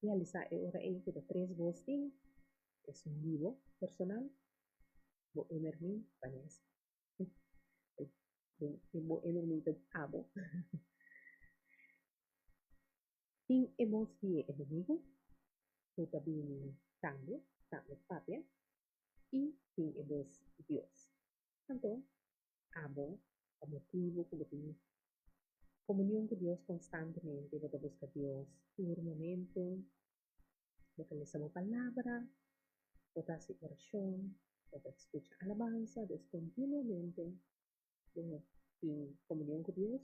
realisá e ora ei ku ta tres bos tin, esun di bo personal, bo enermi, Vanessa. Bo enermi ta abo. Tin e bos di e enemigu ku ta bini tambe, tambe ta papia, i tin e bos di Dios. Anto, abo pa motibu ku bo tin komunion ku Dios konstantemente, bo ta buska Dios tur momentu, bo ta lesa bo palabra, bo ta hasi orashon, bo ta skucha alabansa, dus kontinuamente bo tin komunion ku Dios,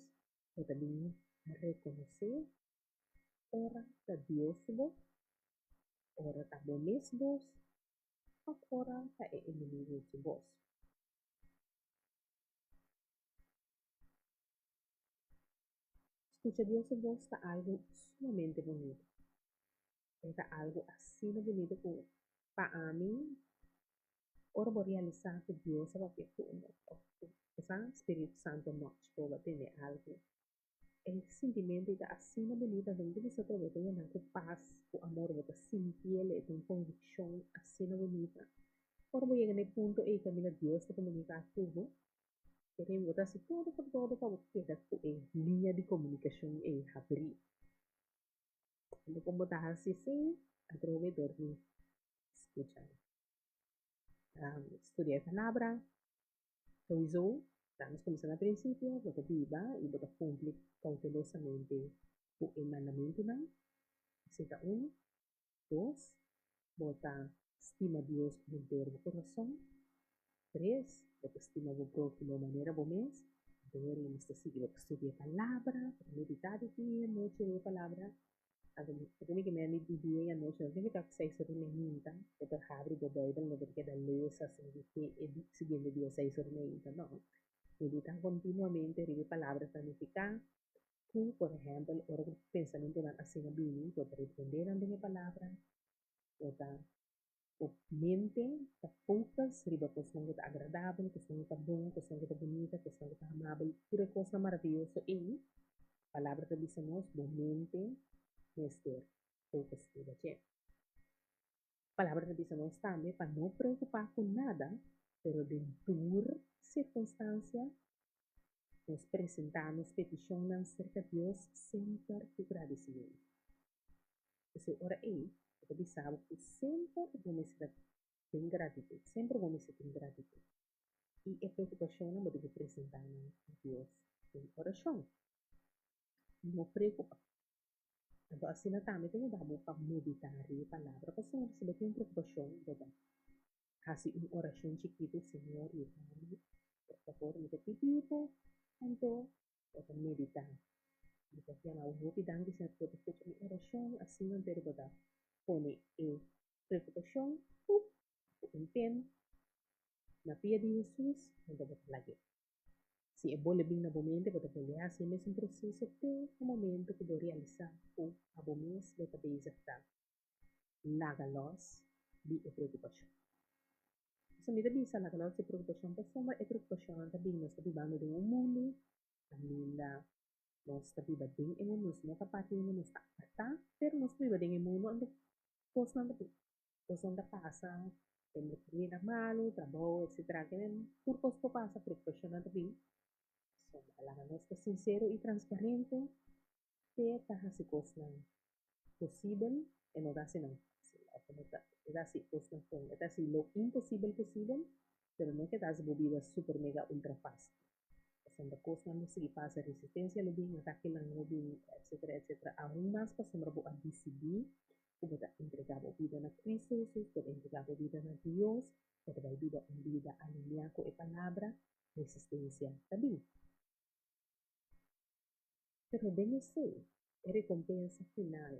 bo ta bin rekonosé ora ta Dios su bos, ora ta bo mes bos òf ora ta e enemigu su bos. Skucha Dios su bos ta algu sumamente bunita. E ta algu asina bunita ku pa ami ora bo realisá ku Dios a papia ku bo òf ku sa Spiritu Santu nòch bo a tende algu, e sintimentu ei ta asina bunita anto mi ta bisa atrobe bo ta yena ku pas, ku amor, bo ta sintiel e ta un konvikshon asina bunita. Ora bo yega na e punto ei kaminda Dios ta komuniká ku bo, Kere bo ta hasi todo por todo pa bo keda ku e liña di komunikashon ei habrí. Anto kon bo ta hasi esei? Atrobe dor di skucha, studia e palabra. Souiso, laga nos kuminsá na prinsipio, bo ta biba i bo ta kumpli koutelosamente ku e mandamentunan. Esei ta unu. Dos, bo ta stima Dios ku henter bo kurason. Tres, bo ta stima bo próhimo manera bo mes. Anto wor nos ta sigui, bo ta studia e Palabra, bo ta meditá di dia i anochi riba e Palabra. Anto bo tin ke mende di dia i anochi, no tin ke ta seis ora di mainta, bo ta habri bo Beibel, no bo ta keda lesa asina di te e siguiente dia seis ora di mainta, no. Meditá kontinuamente riba e Palabra ta nifiká Ku, por ehèmpel, ora ku pensamentunan asina bini, bo ta reprendé nan den e Palabra, bo ta bo mente ta focus riba kosnan ku ta agradabel, kosnan ku ta bon, kosnan ku ta bunita, kosnan ku ta amabel, tur e kosnan maravioso ei, Palabra ta bisa nos, bo mente mester focus riba dje. Palabra ta bisa nos tambe pa no preokupá ku nada, pero den tur sirkunstansia nos presentá nos petishonnan serka Dios semper ku gradisimentu. P'esei ora ei bo ta bisa bo ku semper bo mester ta den gratitut, semper bo mester tin gratitut. I e preokupashonnan bo debe presentá nan na Dios den orashon. No preokupá. Anto asina tambe ta yuda bo pa meditá riba e palabra. Pasobra si bo tin un preokupashon, bo ta hasi un orashon chikitu, Señor, yuda mi, por fabor, mi ta pidi bo. Anto bo ta meditá. Mi ta yama bo hopi danki, Señor, ku bo ta skucha mi orashon. Asina anto bo ta pone e preokupashon pup ku un pen na pia di Hesus, anto bo ta lag'é. Si e bole bin na bo mente, bo ta bolbe hasi e mesun proseso te e momento ku bo realisá ku abo mes bo ta bezig ta laga lòs di e preokupashon. Pasobra mi ta bisa laga lòs di e preokupashon pasobra e preokupashonnan ta bin, nos ta bibando den un mundu kaminda nos ta biba den e mundu, nos no ta parti di e mundu, nos ta apartá, pero nos ta biba den e mundu, anto kosnan ta bin. Kosnan ta pasa, hende por bira malu, trabou, etcetera. Ke men tur kos por pasa, preokupashonnan ta bin. Pasobra laga nos ta sinsero i transparente, fe ta hasi kosnan posibel, e no ta hasi nan fásil. Òf e no ta, e ta hasi kosnan kon, e ta hasi lo imposibel posibel, pero no ke ta hasi bo bida super mega ultra fásil. Pasobra kosnan lo sigui pasa, resistensia lo bin, atakenan lo bin, etcetera, etcetera. Aun mas pasobra bo a disidí ku bo ta entregá bo bida na Kristu Hesus, bo ta entregá bo bida na Dios, bo ta bai biba un bida alineá ku e Palabra, resistensia ta bin. Pero den esei, e rekompensa final,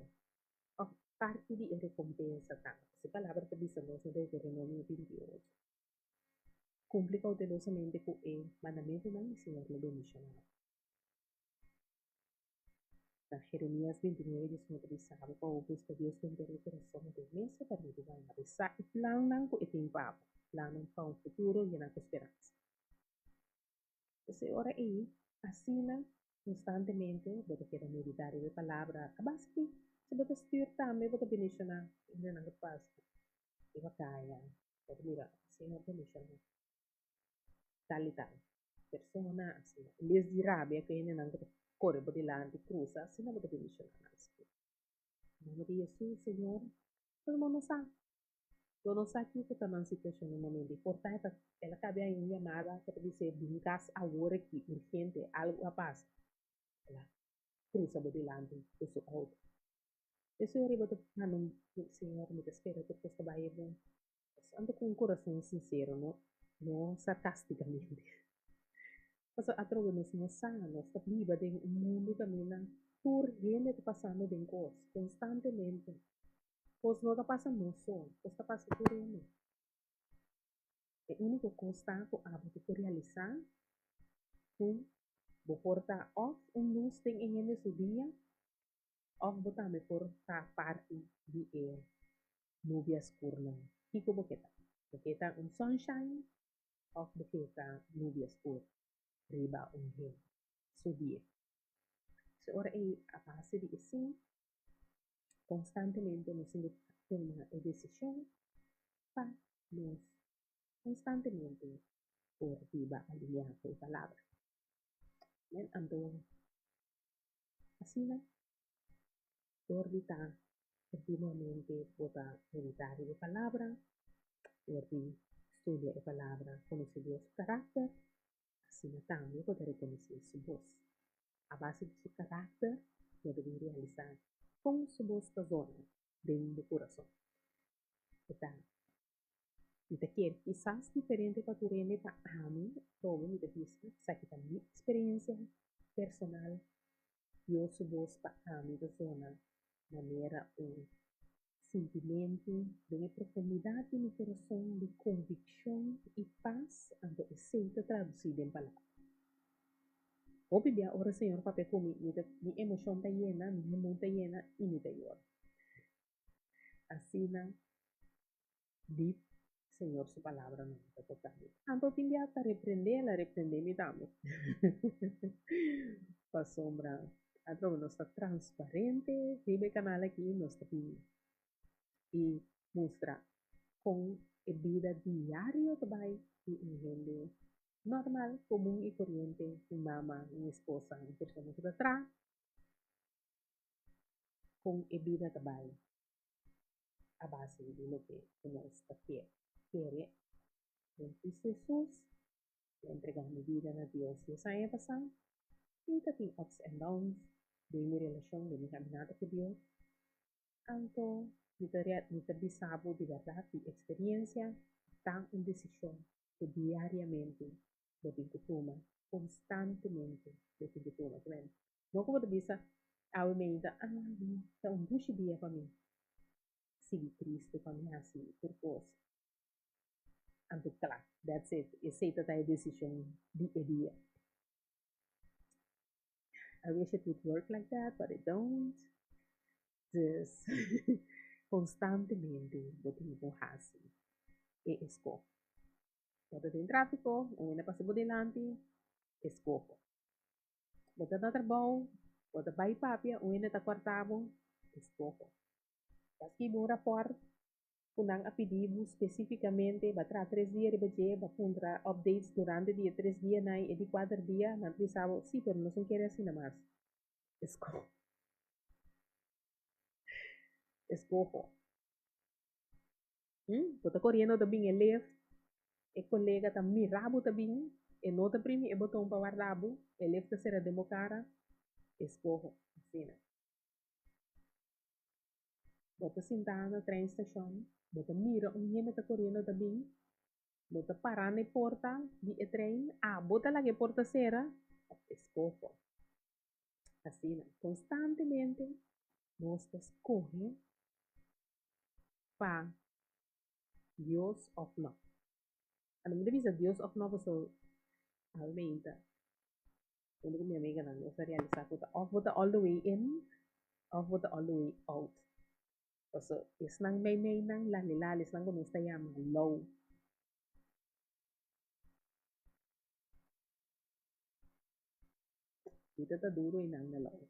òf parti di e rekompensa ta, e Palabra ta bisa nos na Deuteronomio 28, Kumpli koutelosamente ku e mandamentunan i Señor lo bendishoná bo. Na Jeremías 29, 19 ta bisa bo pa bo buska Dios ku henter bo kurason, anto e mes lo permití bo haña bo sa e plannan ku e tin pa bo, plannan pa un futuro yená ku speransa. P'esei ora ei, asina konstantemente bo ta keda meditá riba e palabra. A base di si bo ta stür tambe bo ta bendishoná hendenan ku ta pasa riba kaya. Bo ta mira, Señor bendishoná tal i tal persona, asina. En bes di rabia ku e hendenan ku ta kore bo dilanti krusa, asina bo ta bendishoná nan. Na nomber di Hesus, Señor, bo no sa. Bo no sa kiko ta nan situashon den momento. I por ta el a kabia un yamada ku ta bis'é bin kas awor aki, urgente, algu a pasa. El a krusa bo dilanti ku su outo. Esei ora bo ta manda un Señor, mi ta spera tur kos ta bai bon. Anto ku un kurason sinsero, no no sarkastikamente. Pasobra atrobe nos no sa, nos ta biba den un mundu kaminda tur hende ta pasando den kos konstantemente. Kos no ta pasa nos so, kos ta pasa tur hende. E úniko kos ta ku abo ta por realisá ku Bo por ta òf un lus den e hende su dia, òf bo tambe por ta parti di e nubia skurnan. Kiko bo ke ta? Bo ke ta un sunshine òf bo ke ta nubia skur riba un hende su dia? Si ora ei a base di esei, konstantemente nos tin ku tuma e desishon pa nos konstantemente por biba alineá ku e Palabra. Amèn. Anto, asina, dor di ta kontinuamente bo ta meditá riba e Palabra, dor di studia e Palabra, konosé Dios su karakter, asina tambe bo ta rekonosé su bos. A base di su karakter, bo ta bin realisá kon su bos ta zona den bo kurason. E ta Mi ta kere kisas diferente pa tur hende pa ami probe mi ta bisa esaki ta mi experiencia personal Dios su bos pa ami ta zona manera un sintimentu den e profundidad di mi corazon di conviccion y paz anto esey ta traduci den palabra. Hopi bia ora Señor papia cu mi mi ta mi emocion ta yena mi hemon ta yena y mi ta yora. Asina diep Señor su palabranan ta toca mi. Anto tin bia ta reprende, el a reprende mi tambe. Pasobra atrobe nos ta transparente riba e canal aki, nos ta bin y mustra con e bida diario ta bay di un hende normal, comun y coriente, un mama, un esposa, un persona cu ta traha. Kon e bida ta bai a base di loke ku nos ta kere den Kristu Hesus. Mi a entregá mi bida na Dios dies aña pasá i ta tin ups and downs den mi relashon, den mi kaminata ku Dios. Anto mi ta mi ta bisa bo di bèrdat di eksperensia ta un desishon ku diariamente bo tin ku tuma, konstantemente bo tin ku tuma. No ku bo ta bisa, Awe meinta, ah, ta un dushi dia pa mi sigui Cristo, pa mi hasi tur kos. Anto kla, that's it, esei ta ta e desishon di e dia. I wish it would work like that, but it don't. Dus, konstantemente bo tin ku hasi e eskoho. Bo ta den tráfiko, un hende pasa bo dilanti, eskoho. Bo ta na trabou, bo ta bai papia, un hende ta kòrta bo, eskoho. Bo a skibi un rapòrt ku nan a pidi bo spesífikamente, bo a traha tres dia riba dje, bo a puntra updates durante di e tres dianan i e di kuater dia nan ta bisa bo, sí, pero nos no kere asina mas. Eskoho. Eskoho. Bo ta koriendo ta bin e lift, e kolega ta mira bo ta bin, e no ta primi e boton pa warda bo, e lift ta sera den bo kara, eskoho asina. Bo ta sinta na trein stashon, bo ta mira un hende ta koriendo ta bin, bo ta para na e porta di e trein, abo ta laga e porta sera, eskoho asina. Konstantemente nos ta skohe pa Dios of no. Anto mi ta bisa Dios of no pasobra almeinta hunto ku mi amiganan nos a realisa ku ta of bo ta all the way in of bo ta all the way out. Pasobra esnan meimeinan lali lali esnan ku nos ta yama lou. Bida ta duru einan na lou.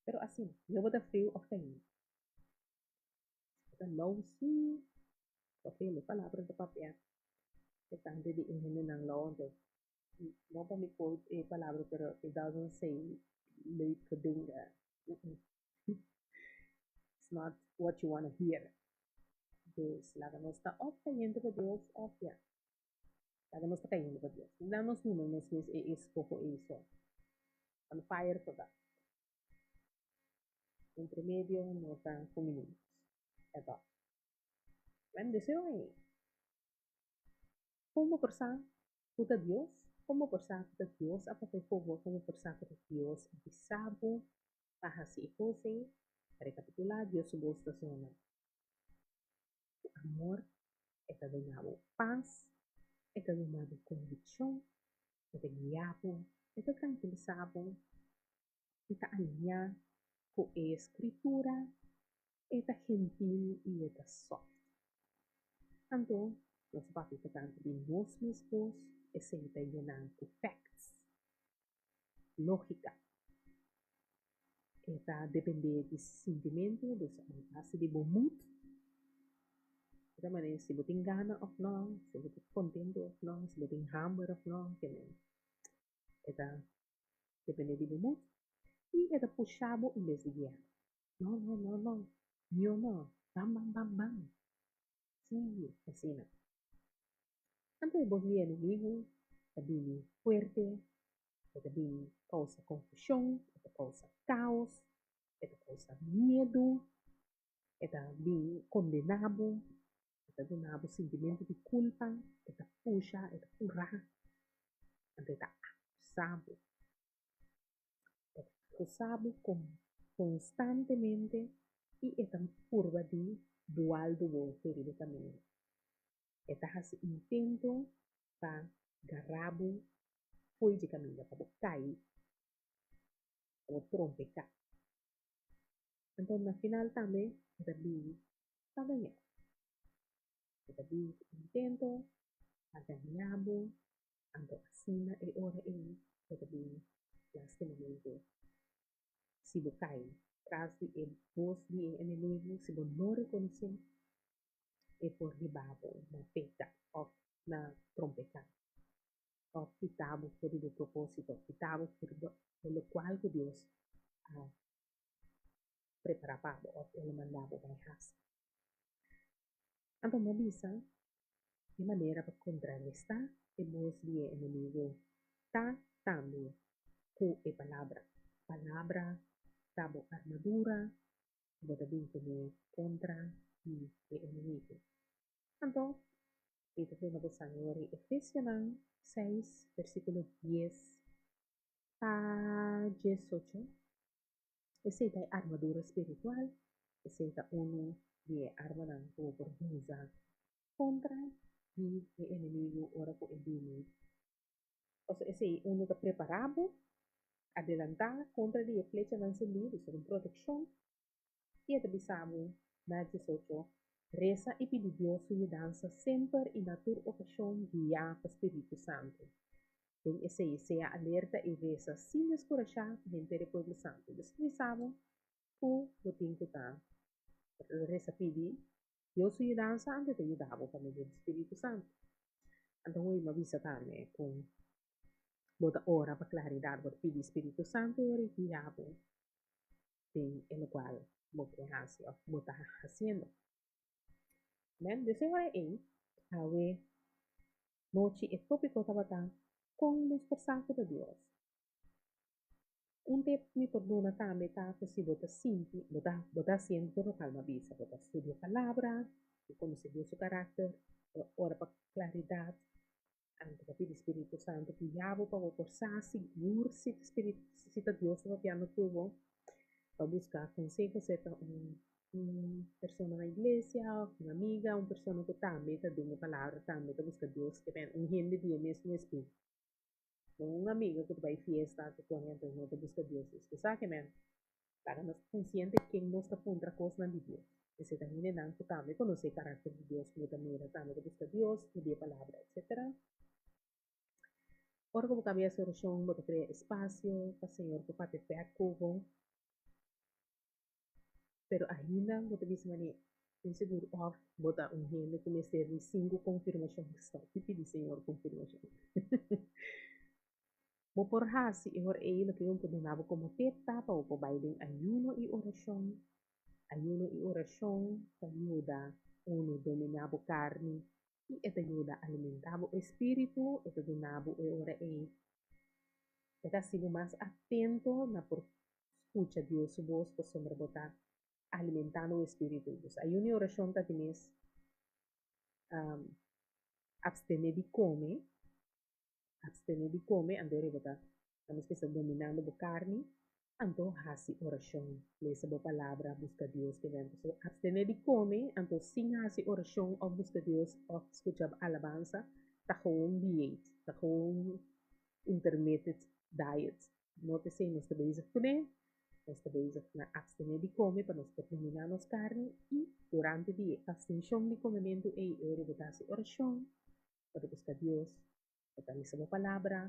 Pero asina, yo bo ta friu of kayente? Bo ta lou si, pasobra e palabra ta papia tocante di e hendenan lou, anto no pa mi quote e palabra pero it doesn't say leuke dingen, it's not what you wanna hear. Dus laga nos ta of kayente pa Dios of ya. Laga nos ta kayendo pa Dios. No nos duna nos mes e eskoho ei so. On fire for God. Entre medio no ta kumini nos. At all. Bueno, deseo ei. Kon bo por sa ku ta Dios? Kon bo por sa ku ta Dios a papia ku bo? Kon bo por sa ku ta Dios a bisa bo pa hasi e kos ei? Pa rekapitulá, Dios su bos ta sona. Ku amor e ta duna bo pas. E ta duna bo konvikshon, e ta guia bo, e ta trankilisá bo, e ta aliñá ku e Skritura, e ta gentil i e ta sòft. Anto, nos papia tokante di nos mes bos, esei ta yená ku facts, lógika. E ta dependé di sintimentu, dus a base di bo mood. E ta manera si bo tin gana òf nò, si bo ta kontentu òf nò, si bo tin hamber òf nò, ke men. E ta dependé di bo mood. I e ta pusha bo en bes di guia bo. No, no, no, no, mihó no, bam, bam, bam, bam. Sí, asina. Anto e bos di enemigu ta bini fuerte, e ta bin kousa konfushon, e ta kousa kaos, e ta kousa miedu, e ta bin kondená bo, e ta duna bo sintimentu di kulpa, e ta pusha, e ta purá, anto e ta akusá bo. E ta akusá bo konstantemente i e ta purba di dualdu bo for riba e kaminda. E ta hasi intento pa gará bo fo'i dje kaminda, pa bo kai, pa bo trompeká. Anto na final tambe e ta bini pa gañá bo. E ta bini ku intento pa gañá bo, anto asina e ora ei e ta bini lastimamente. Si bo kai tras di e bos di e enemigu, si bo no rekonosé, e por hiba bo na peka òf na trompeká òf kita bo for di bo propósito, kita bo for di e lokual ku Dios a prepará pa bo òf el a manda bo bai hasi. Anto mi a bisa, e manera pa kontrarestá e bos di e enemigu ta tambe ku e palabra. Palabra ta bo armadura ku bo ta bin kuné kontra di e enemigu. Anto, mi ta duna bo Señor e Efesionan seis, versíkulo dies pa diesocho. Esei ta e armadura spiritual, esei ta unu di e armanan ku bo por usa kontra di e enemigu ora ku e bini. Pasobra esei unu ta prepará bo adelantá kontra di e flechanan sendí, dus ta un protekshon, i e ta bisa bo na diesocho, Resa i pidi Dios su yudansa semper i na tur okashon guiá pa Spiritu Santu. Den esei sea alerta i resa sin deskurashá pa henter e pueblo santu. Dus ta bisa bo ku bo tin ku ta resa pidi Dios su yudansa anto e ta yuda bo pa medio di Spiritu Santu. Anto hoy mi a bisa tambe ku bo ta ora pa klaridat, bo ta pidi Spiritu Santu e ora e guia bo den e lokual bo ke hasi òf bo ta hasiendo. Amen. Dus e ora ei, awe nochi e tópiko tabata Kon nos por sa ku ta Dios? Un tip mi por duna tambe ta ku si bo ta sinti, bo ta bo ta hasiendo tur lokual mi a bisa, bo ta studia palabra, bo konosé Dios su karakter, bo ora pa klaridat, anto bo pidi Spiritu Santu guia bo pa bo por sa sigur si ta Spiritu si ta Dios ta papiando ku bo, pa buska konseho serka un un persona na iglesia òf un amiga, un persona ku tambe ta den e palabra, tambe ta buska Dios, ke men un hende di e mesmo espiritu. No un amiga ku ta bai fiesta ku pone anto no ta buska Dios. Dus bo sa ke men laga nos konsiente ken nos ta puntra kosnan di Dios. Esei ta hendenan ku tambe konosé karakter di Dios, ku bo ta mira tambe ta buska Dios, studia e palabra, etsetera. Ora ku bo kaba hasi orashon bo ta krea espasio pa Señor por papia bèk ku bo. Pero ainda bo ta bisa manera insegur òf bo ta un hende ku mester di sinku konfirmashon. Stòp di pidi Señor konfirmashon. Bo por hasi e ora ei loke bo por duna bo komo tep ta pa bo por bai den ayuno i orashon. Ayuno i orashon ta yuda unu dominá bo karni i e ta yuda alimentá bo espíritu, e ta duna bo e ora ei e ta hasi bo mas atento na por skucha Dios su bos pasobra bo ta alimentando bo espíritu. Dus ayuno i orashon ta di mes abstené di kome, abstené di kome anto riba ta ta mes kesta dominando bo karni, anto hasi orashon, lesa bo palabra, buska Dios ke ven. Pasobra abstené di kome anto sin hasi orashon òf buska Dios òf skucha alabansa. Ta gewoon dieet, ta gewoon intermittent diet. No ta esei nos ta bezig kuné, nos ta bezig na abstené di kome pa nos por dominá nos karni i durante di e abstenshon di komementu ei e ora bo ta hasi orashon, bo ta buska Dios, bo ta lesa bo palabra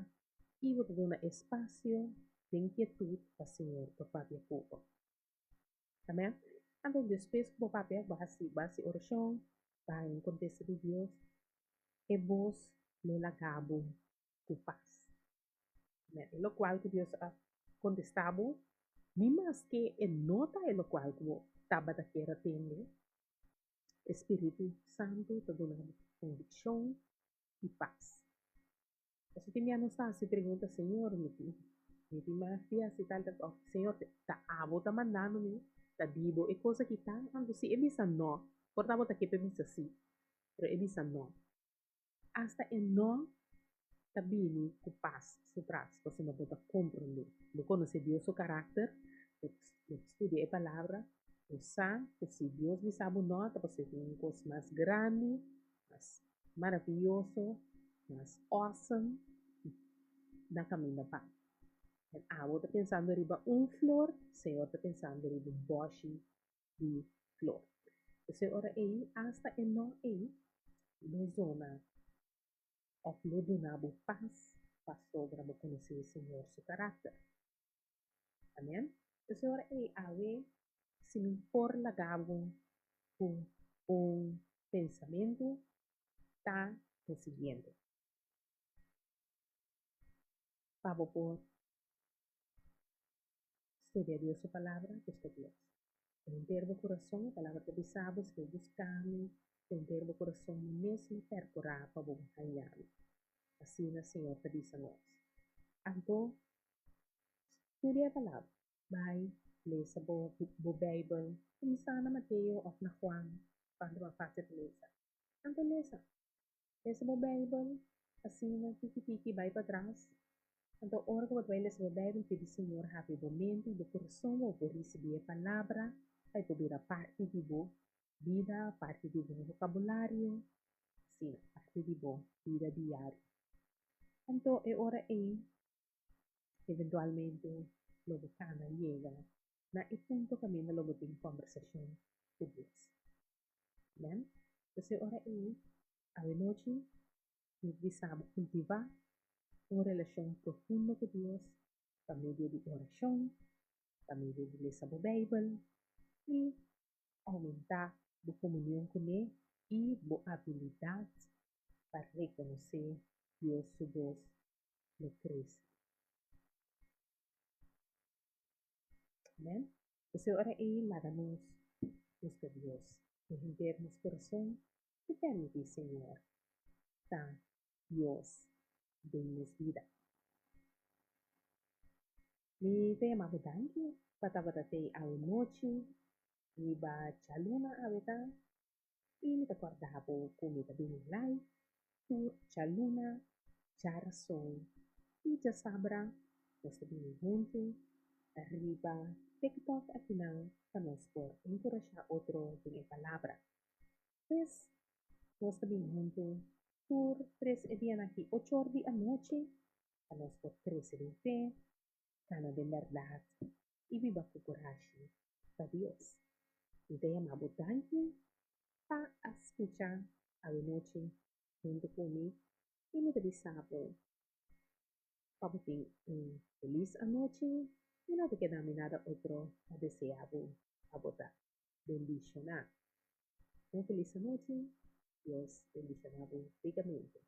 i bo ta duna espasio den kietut pa Señor por papia ku bo. Amen. Anto despues ku bo papia, bo hasi bo hasi orashon, bo haña un kontesta di Dios, e bos lo laga bo ku pas. Amen. E lokual ku Dios a kontestá bo, ni maske e no ta e lokual ku bo tabata kier a tende, e Spiritu Santu ta duna bo konvikshon i pas. Pasobra tin bia nos ta hasi pregunta, Señor, mi tin mi tin mas di hasi tal tal òf Señor, ta abo ta mandando mi? Ta di bo e kos aki ta? Anto si e bisa nò, por ta bo ta ke pa e bisa sí, pero e bisa nò. Asta e nò ta bini ku pas su tras, pasobra bo ta komprondé. Bo konosé Dios su karakter, bo ta studia e Palabra, bo sa ku si Dios bisa bo nò, ta pasobra tin un kos mas grandi, mas maraviyoso, mas awesome na kaminda pa. En abo ta pensando riba un flor, Señor ta pensando riba un bòshi di flor. P'esei ora ei, asta e no ei lo zona òf lo duna bo pas pasobra bo konosé Señor su karakter. Amen. P'esei ora ei awe si mi por laga bo ku un pensamentu ta lo siguiente, Pa bo por studia Dios su Palabra, buska Dios. Ku henter bo kurason, e Palabra ta bisa bo, si bo buska mi ku henter bo kurason, mi mes lo pèrkurá pa bo haña mi. Asina Señor ta bisa nos. Anto, studia e Palabra. Bai lesa bo bo Beibel. Kuminsá na Mateo òf na Juan, kuantu mas fásil pa lesa. Anto lesa. Lesa bo Beibel asina tiki tiki bai patras. Anto ora ku bo ta bai lesa bo Beibel pidi Señor habri bo mente i bo kurason pa bo por risibí e palabra pa e por bira parti di bo bida, parti di bo vokabulario, asina, parti di bo bida diario. Anto e ora ei Eventualmente lo bo kana yega na e punto kaminda lo bo tin kòmbersashon ku Dios. Amen. P'esei ora ei, awenochi mi ta bisa bo kultivá un relashon profundo ku Dios pa medio di orashon, pa medio di lesa bo Beibel i oumentá bo komunion kuné i bo abilidat pa rekonosé Dios su bos lo crece. Amen. P'esei ora ei laga nos busca Dios ku henter nos corazon i permiti Señor ta Dios den nos bida. Mi ta yama bo danki pa tabata tei awe nochi riba djaluna awe ta i mi ta corda bo ku mi ta bini live Tur djaluna, djarason i djasabra nos ta bini huntu riba TikTok akinan pa nos por enkurashá otro den e palabra. Pues, nos ta bini huntu tur tres e dianan aki ochor di anochi pa nos por krese den fe, kana den bèrdat i biba ku kurashi pa Dios. Mi ta yama bo danki pa a skucha awenochi huntu ku mi i mi ta bisa bo pa bo tin un felis anochi i no ta keda mi nada otro pa desea bo pa bo ta bendishoná. Un felis anochi, Dios bendishoná bo rikamente.